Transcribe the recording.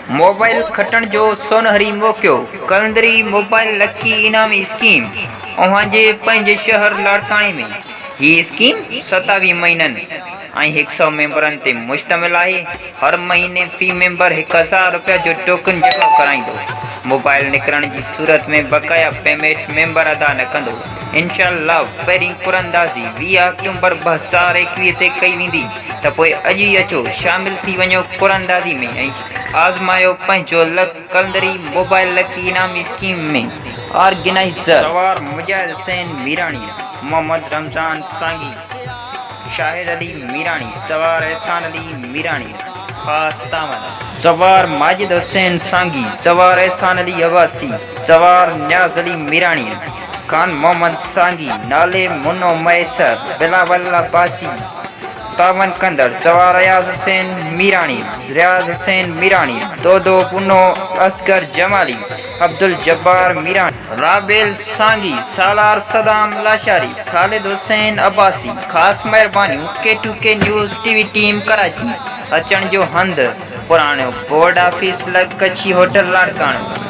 Mobile کٽڻ جو سونهري موقعو، قلندري موبائل لکي انعامي اسڪيم اوهان جي پنهنجي شهر لاڙڪاڻي ۾ هي اسڪيم 27 مهينن ۽ هڪ سئو ميمبرن تي مشتمل آهي هر مهيني في ميمبر 1000 رپيا جو ٽوڪن جمع ڪرائيندو موبائل نڪرڻ جي صورت ۾ بقايا پيميٽ ميمبر ادا نه ڪندو انشاء الله پهرين قراندازي 20 آڪٽومبر 2021 تي ڪئي ويندي ته پوء اڄ ئي اچو شامل ٿي وڃو قراندازي ۾ ۽ آزمايو پنهنجو لڪ قلندري موبائل لڪي انعامي اسڪيم ۾ آرگنائيزر سوار مجاهد حسين ميراڻي، محمد رمضان سانگي، شاهد علي ميراڻي، سوار احسان علي ميراڻي، خاص تعاون. سوار ماجد حسين سانگي، سوار احسان علي عباسي، سوار نياز علي ميراڻي، خان محمد سانگي، نالي منو مهيسر، بلاول عباسي، تعاون ڪندڙ، سوار اياز حسين ميراڻي، رياض حسين ميراڻي، دودو پنو، اصغر جمالي، عبدالجبار ميراڻي، رابيل سانگي، سالار صدام لاشاري، خالد حسين عباسي، خاص مهربانيون K two K news T V team Karachi, اچڻ جو هنڌ، پراڻو بورڊ آفيس لڳ ڪڇي هوٽل لاڙڪاڻو.